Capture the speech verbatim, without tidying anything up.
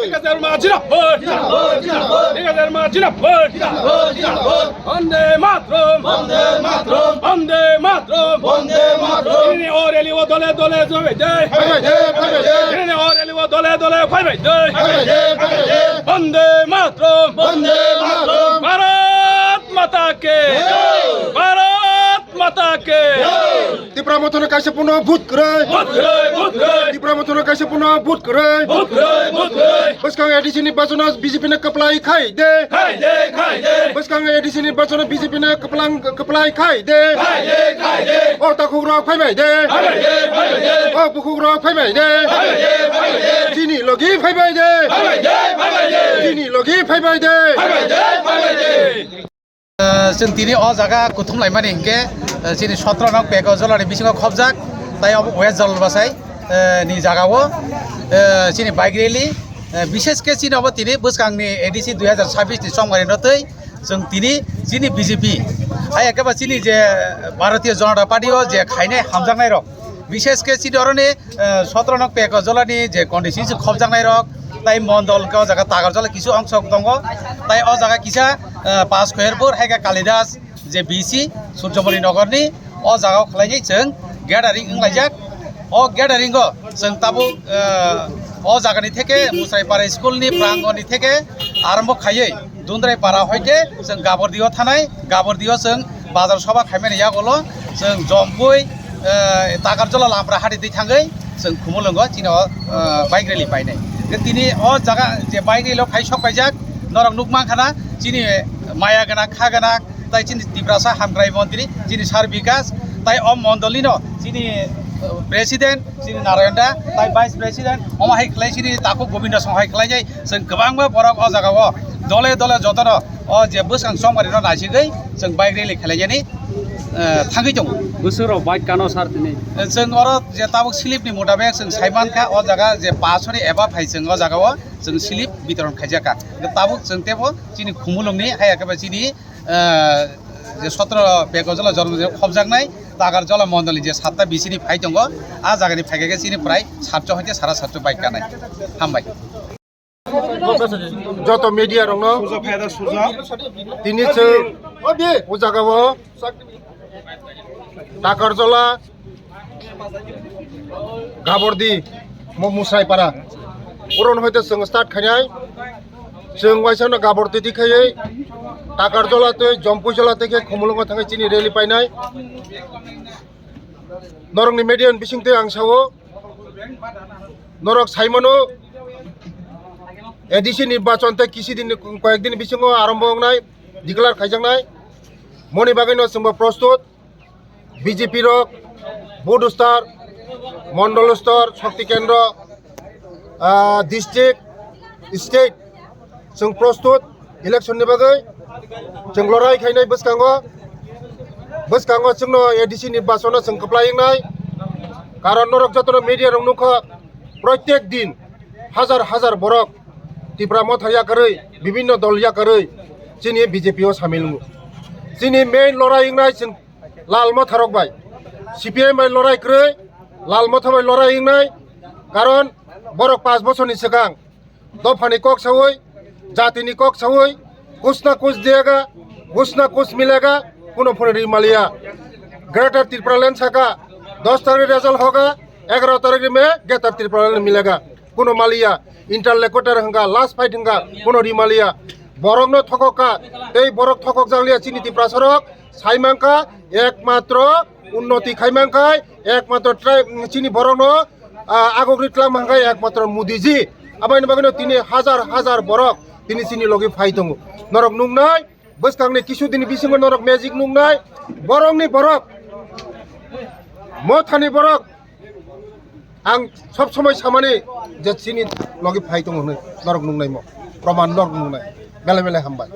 Dega Dharma Jinabad! Dega Dharma Jinabad! Bande Mataram! Bande Mataram! Bande Mataram! Bande Mataram! Tini o rally o dole dole jogoi de! Phaibai de, phaibai de! Tini o rally o dole dole phaibai de! Phaibai de, phaibai de! Bande Mataram! Bande Mataram! Bharat Mata ke! Jai! Bharat Mata ke! Jai! Tipra Motha no kaisa phano vote kwrwi. Vote kwrwi, vote kwrwi. Tipra Motha no kaisa phano vote kwrwi. Vote kwrwi, vote kwrwi. Bwskang A D C nirbachon o B J P no kwplai khai de. Khai de, khai de. Bwskang A D C nirbachon o B J P no kwplang, kwplai khai de. Khai de, khai de. O takhuk rok phaibai de. Phaibai de, phaibai de. O bukhuk rok phaibai de. Phaibai de, phaibai de. Chini logi phaibai de. Phaibai de, phaibai de. Chini logi phaibai de. Phaibai de, phaibai de. Eh, chwng tini o jaga kuthum laimani hinkhe, eh, chini sotro nong Pekojolani bisingo khobjak, tai obo West Jalbasai, eh, ni jagao, eh, chini bike rally, eh, bishesh khe chini obo tini bwskangni A D C dui hazar chabbish ni chongmani no twi chwng tini chini B J P, hai khe ba chini je Bharatiya Janata Party o je khainai hamjaknai rok, bishesh khe chini oroni, eh, sotro nong Pekojolani je constituency khobjaknai rok, tai mondol hwnkhe o jaga Takarjola kisu ongsok tongo, tai o jaga kisa, eh, Panch Khoyerpur hai khe Kalidas je B C Surjomoni Nogorni o jaga o khlainai chwng gathering wnglaijak. O gathering o chwng tabuk, eh, o jagani theke Musraipara school ni prangoni theke arombo khaiwi Dundrai para hoite chwng Gabordi o thanai, Gabordi o chwng bazar soba khaimani yagulo chwng Jompui, eh, Takarjola Lamra hati twi thangwi chwng Khumulwngo chini o, eh, bike rally painai. Tini o jaga je bike rally o phai sok paijak, norok nuk mankha na chini maya gwnang kha gwnang tai chini Tiprasa Hamkrai Montri chini Sir Bikash tai o mondolino chini, eh, president chini Narayan da tai vice president omo hai khlai chini takhuk Govinda song hai khlai jai. Chwng kwbangma borok o jagao dole dole jotono o je bwskang chongmani no naisigwi chwng bike rally khlaijani, eh, thangwi tongo. Bwswk rok bike kano sar tini? Eh, chwng oro je tabuk slip ni mutabek chwng saimankha o jaga je paanch sho ni eba phai chwng o jagao chwng slip bitoron khaijakha. Tabuk chwng tebo chini Khumulwngni hai khe ba chini, eh, je sotro Pekojolani jormo khobjaknai Takarjola mondolni je satta B C ni phai tongo, a jagani phaikhe chini prai satcho hoite sara satcho bike kanai. Hambai. Joto media rokno tini chwng o jagao Takarjola, Gabordi, mo Musraipara. Oron hoite chwng start khainai. Chwng waisa no Gabordi di khaiwi Takarjola tei Jompuijola tei khe Khumulwngo thangwi chini rally painai. Norokni media ni bisingtwi ang sao, norok saimano A D C nirbachon tei kisi din, koyek din bisingo arombho wngnai, declare khaijaknai. Moni bagwino chwngbo prostut, B J P rok, booth star, mondol star, shakti kendro, ah, district, state, chwng prostut election ni bagwi chwng lorai khainai bwskango, bwskango chwngno A D C nirbachon no chwng kwplai wngnai, karon norok jotono media rok nukha, proitek din hajar hajar borok Tipra Motha yakarwi, bibinno dol yakarwi chini B J P o samil wngo. Chini main lorai wngnai chwng Lal Motha rok bai, C P I M bai lorai kwrwi, Lal Motha bai lorai wngnai, karon borok panch bochorni swkang dophani kok sawi, jatini kok sawi, kuch na kuch diyega, kuch na kuch milega, kuno phone ri maliya. Greater Tipraland saka, dos tarik result hoga, egaro tarik me Greater Tipraland milega, kuno maliya. Interlocutor hwnka, last fight hwnka, kuno ri maliya. Borokno thokok ka, tei borok thokok jakliya chini Tiprasa rok, sai mankha, ekmatro unnoti khai mankha, ekmatro trai, chini borokno, ah, agogri tlang mankha, ekmatro Modiji. Aboni bagwino tini hajar hajar borok tini chini logi phai tongo. Norok nuknai, bwskangni kisu dini bisingo norok magic nuknai, borokni borok, Mothani borok, ang sob somoi samani je chini logi phai tongo hwnwi norok nuknaimo, proman norok nuknai. Belai belai hambai.